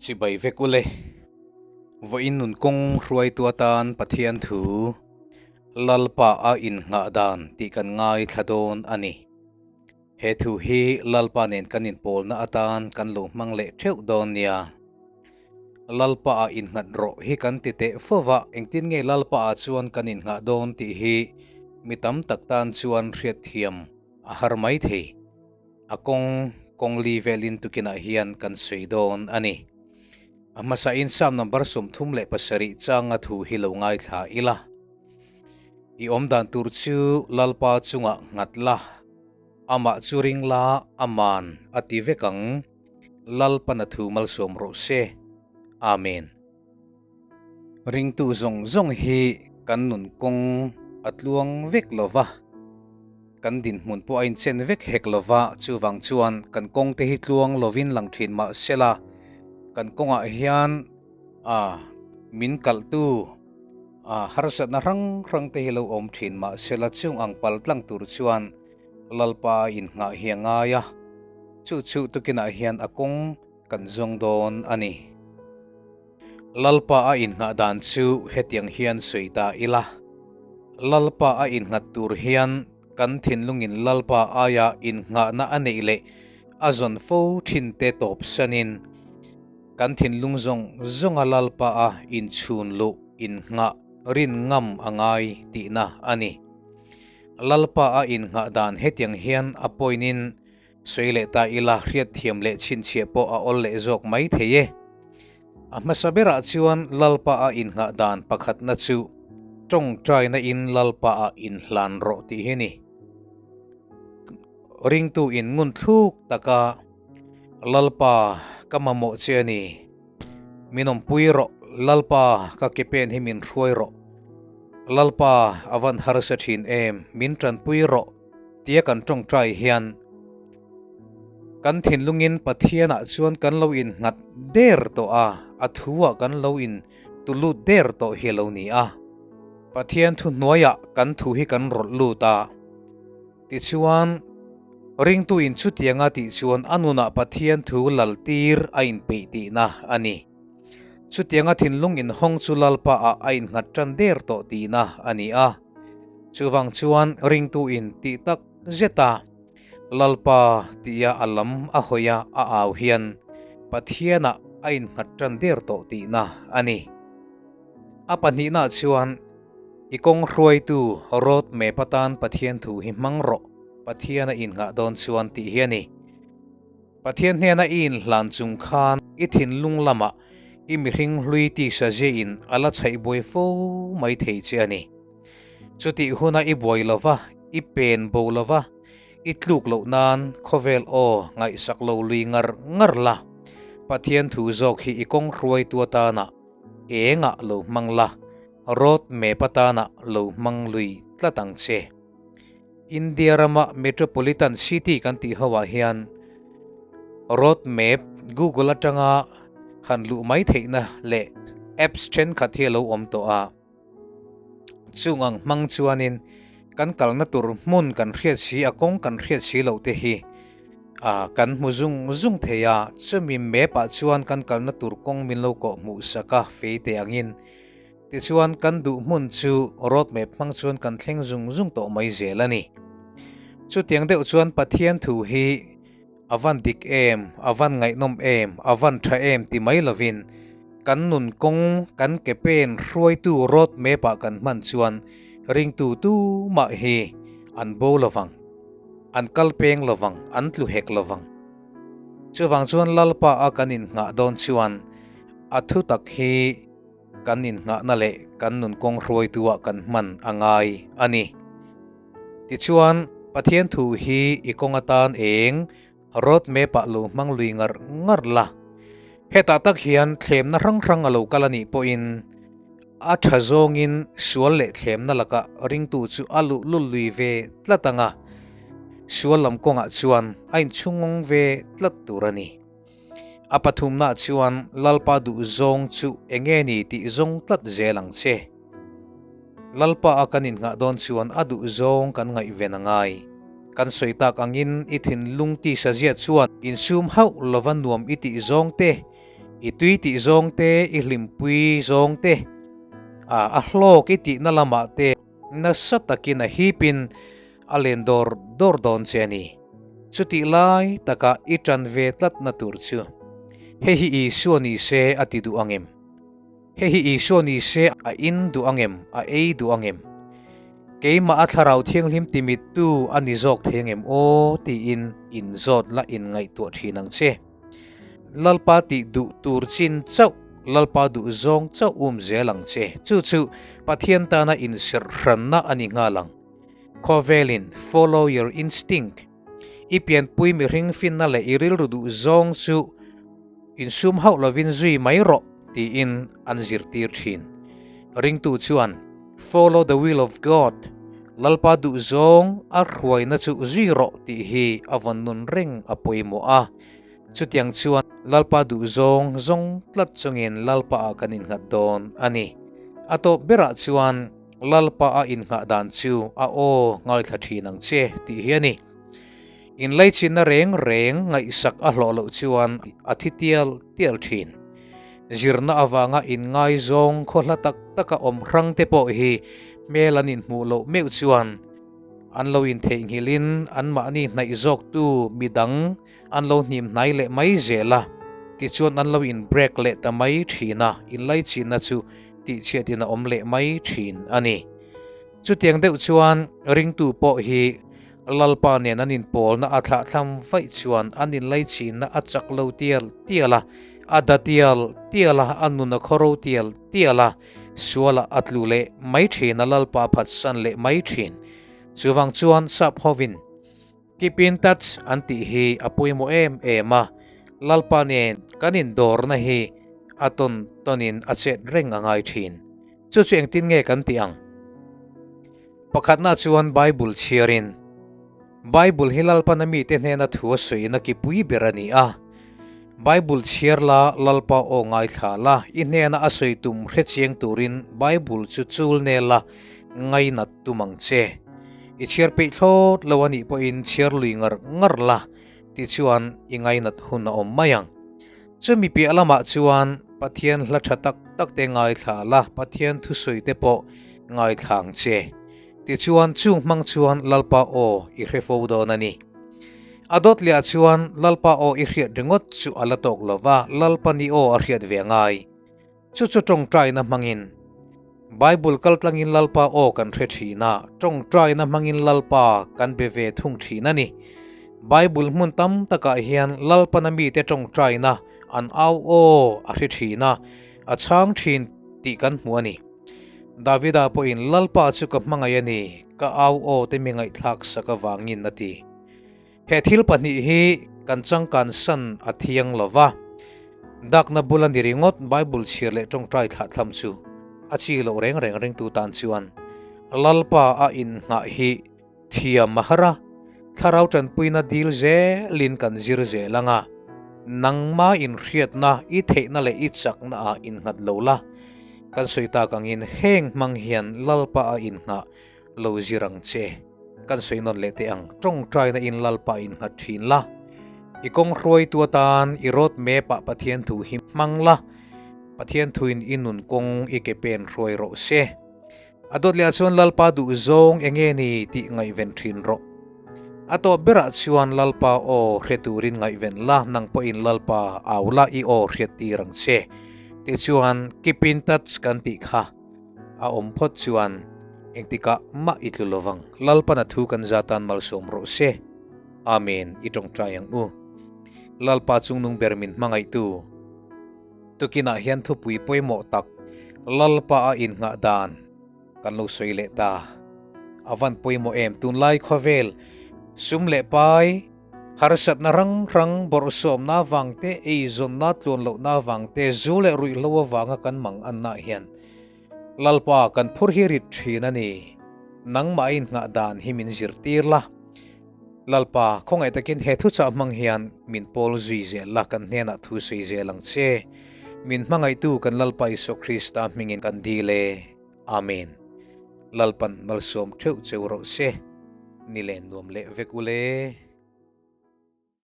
Chibai vek ule. Vawiin nun kawng hruaitu atan Pathian thu Lalpa a innghah dan tih kan ngaithla dawn a ni. He thu hi Lalpa nen kan inpawlna atan kan lo hmang leh theuh dawn nia. Lalpa a innghat rawh hi kan ti teh fo va, engtin nge Lalpa ah chuan kan innghah dawn tih hi mi tam tak tan chuan hriatthiam a har mai thei. A kawng kawng li velin tukinah hian kan sawi dawn a ni. A hmasain Psalm number 37 changa thu hi lo ngaithla ila. I awm dan tur chu Lalpa chungah nghat la, amah chu ring la, aman a ti vek ang. Lalpana thu malsawm rawh se. Amen. Ringtu zawng zawng hi kan nun kawng a tluang vek lo va, kan dinhmun pawh a inchen vek hek lo va, chuvang chuan kan kawng te hi tluang lovin lang thin mah sela, kan kawngah hian a min kalhtu a harsatna hrang hrang te hi lo awm thin mah sela chung ang pal tlang tur chuan Lalpa a innghah hi a ngai a, chu chu tukinah hian a kawng kan zawng dawn a ni. Lalpa a innghah dan chu hetiang hian sawi ta ila, Lalpa a innghat tur hian kan thinlungin Lalpa aia innghahna a neih leh a zawn fo thin te tawp sanin, kan thinlung zawng zawnga Lalpa a inchhun luh innghah rin ngam a ngai tihna a ni. Lalpa a innghah dan hetiang hian a point-in Sawi leh ta ila hriatthiam leh chhinchhiah pawh a awl leh zawk mai thei e. A hmasa berah chuan Lalpa a innghah dan pakhatna chu tawngtaina in Lalpa ah inhlan rawh tih hi ni. Ringtu in ngun thluk taka Lalpa ka mamawh che a ni, min awmpui rawh, Lalpa ka ke pen hi min hruai rawh, Lalpa a van harsa thin em, min tanpui rawh, Tia kan tawngtai hian kan thinlungin Pathianah chuan kan lo innghat der tawh a, a thuah kan lo in tulut der tawh hi a lo ni a. Pathian thu hnuaiah kan thu hi kan rawlh lut a, tichuan ringtu in chutianga tih chuan a nunah Pathian thu laltir a inpeih tihna a ni. Chutianga thinlung inhawng chu Lalpa ah a innghat tan der tawh tihna a ni a. Chuvang chuan ringtu in tih tak zet a, Lalpa tia a lam a hawi a a au hian Pathian ah a innghat tan der tawh tihna a ni. A pahnihna chuan i kawng hruaitu road map atan Pathian thu hi hmang rawh, Pathian a innghah dawn chuan tih hi a ni. Pathian hnena i inhlan chung khan i thinlung lamah i mihring hlui tisa ziahin a la chhaih buai fo mai thei che a ni. Chutih huna i buai lova, i pen bo lova, i tluk loh nan khawvel aw ngaihsak lo lui ngar ngar la, Pathian thu zawk hi i kawng hruaitu atana engah lo hmang la, road map atana lo hmang lui tlat ang che. India rama Metropolitan City kan tih ho ah hian road map Google atanga han luh mai theihna leh apps thenkhat hi a lo awm tawh a. Chung ang hmang chuanin kan kalna tur hmun kan hriat si a kawng kan hriat si loh te hi ah kan hmu zung zung thei a. Chumi map ah chuan kan kalna tur kawng min lo kawh hmuh sak a fei teh angin Tichuan kan duh hmun chu road map hmang chuan kan thleng zung zung tawh mai zel a ni. Chutiang deuh chuan Pathian thu hi a van dik em, a van ngaihnawm em, a van tha em ti mai lovin kan nun kawng kan ke pen hruaitu road map ah kan hman chuan ringtu tumah hi an bo lovang, an kal peng lovang, an tlu hek lovang. Chuvang chuan Lalpa a kan innghah dawn chuan a thutak hi Kan innghahna leh kan nun kawng hruaitu-ah kan hman a ngai a ni. Tichuan, Pathian thu hi i kawng atan eng road map-ah lo hmang lui ngar ngar la. Hetah tak hian thlemna hrang hrang a lo kal a nih pawhin a tha zawngin sual leh thlemna lakah ringtu chu a luh lul lui ve tlat ang a, sual lam kawngah chuan a inchhungawng ve tlat tur a ni. A pathumna chuan Lalpa duh zawng chu enge ni tih zawng tlat zel ang che. Lalpa a kan innghah dawn chuan a duh zawng kan ngaihven a ngai. Kan sawi tak angin i thinlung tisa zia chuan insum hauh lova nuam i tih zawng te, I tui tih zawng te, i hlimpui zawng te, a hlawk i tihna lamah te nasa takin a hipin a len dawr dawr dawn che a ni. Chutih lai taka i ṭan ve tlatna tur chu hei hi Isua ni se a ti duh ang em? Hei hi Isua ni se a in duh ang em? A ei duh ang em? Keimah a Thlarau Thianghlim timittu a ni zawk thei ang em aw? tiin inzawt la inngaihtuah ṭhin ang che. Lalpa tih duh tur chin chauh, Lalpa duh zawng chauh um zel ang che. Chu chu Pathian tana inserh hranna a ni nghal ang. Khawvelin follow your instinct, i pianpui mihring finna leh i rilru duh zawng chu insum hauh lovin zui mai rawh tiin an zirtir thin. Ringtu chuan follow the will of God, Lalpa duh zawng a hruaina chu zui rawh tih hi a vawn nun reng a pawimawh a. Chutiang chuan Lalpa duh zawng zawng tlat chungin Lalpaah kan innghat dawn a ni. A tawp berah chuan Lalpa a innghah dan chu a aw ngaithla thin ang che tih hi a ni. Inlaichinna reng reng ngaihsak a hlawh loh chuan a thi tial tial thin. Zirna avanga inngaizawng khaw hla tak taka awm hrang te pawh hi hmel an inhmuh loh meuh chuan an lo intheihnghilhin anmahni hnaih zawktu midang An lo hnim hnai leh mai zel a, tichuan an lo in break leh ta mai thin a, inlaichinna chu tihchhiatin a awm leh mai thin a ni. Chutiang deuh chuan ringtu pawh hi Lalpa nen an inpawlna a thlahthlam vaih chuan an inlaichinna a chak lo tial tial a, a da tial tial a, a nun a khawro tial tial a, sualah a tlu leh mai thin a, Lalpa a phatsan leh mai thin. Chuvang chuan sap hovin Keep in touch an tih hi a pawimawh em em a, Lalpa nen kan indawrna hi a tawn tawnin a chet reng a ngai thin. Chu chu engtin nge kan tih ang? Pakhatna chuan Bible chhiarin, Bible hi Lalpan a mite hnena thu a sawiin a kipui ber a ni a. Bible chhiar la, Lalpa aw ngaithla la, i hnena a sawi tum hrechiang turin Bible chu chul nel la, ngainat tum ang che. I chhiar peih thlawt lo a nih pawhin chhiar lui ngar ngar la tichuan i ngainat hun a awm mai ang. Chumi piah lamah chuan Pathian hla tha tak tak te ngaithla la, Pathian thusawi te pawh ngaithla ang che. Tichuan chung hmang chuan Lalpa aw i hre fo dawn a ni. A dawt lehah chuan Lalpa aw i hriat ringawt chu a la tawk lo va, Lalpa ni aw a hriat ve ngai. Chu chu tawngtaina hmangin Bible kaltlangin Lalpa aw kan hre thin a, tawngtaina hmangin Lalpa kan be ve thung thin a ni. Bible hmun tam takah hian Lalpana mite tawngtaina an au aw a hre thin a, a chhang thin tih kan hmu a ni. Davida pawhin Lalpa chu ka hmangaih a ni, ka au aw te mi ngaihthlak sak avangin a ti. He thil pahnih hi kan changkan san a thiang lo va, dakna bula ni ringawt Bible chhiar leh tawngtai thlahthlam chu a chi loh reng reng ringtu tan chuan Lalpa a innghah hi thiam a har a, thlarau tanpuina dil zelin kan zir zel ang a, nangma inhriatna, i theihna leh i chakna ah innghat lo la, kan sawi tak angin heng hmang hian Lalpa a innghah Lo zir ang che. Kan sawi nawn leh teh ang. Tawngtaina in Lalpa in nghat thin la. I kawng hruaitu atan i road map ah Pathian thu hi hmang la. Pathian thuin i nun kawng i ke pen hruai rawh se. A dawt leh ah chuan Lalpa duh zawng enge ni tih ngaihven thin rawh. A tawp berah chuan Lalpa aw hre turin ngaihven la, nang pawhin Lalpa au la i aw hriat tir ang che. Tichuan keep in touch kan tih kha. A awm phawt chuan engtikah mah i tlu lovang. Lalpana thu kan za tan malsawm rawh se. Amen i tawngtai ang u. Lalpa chungnung ber min hmangaihtu. Tukinah hian thupui pawimawh tak Lalpa a innghah dan kan lo sawi leh ta. A van pawimawh em tunlai khawvel sum leh pai harsatna rang rang bawrhsawmna avang te, eizawnna tluan lohna avang te, zu leh ruihhlo avanga kan mang anna hian Lalpa kan phur hi rit thin a ni. Nangmah innghah dan hi min zirtir la. Lalpa, khawngaih takin he thuchah hmang hian min pawl zui zel la, kan hnenah thu sawi zel ang che. Min hmangaihtu kan Lalpa Isua Krista hmingin kan dil e. Amen. Lalpan malsawm theuh cheu rawh se. Ni len nuam leh vek ule.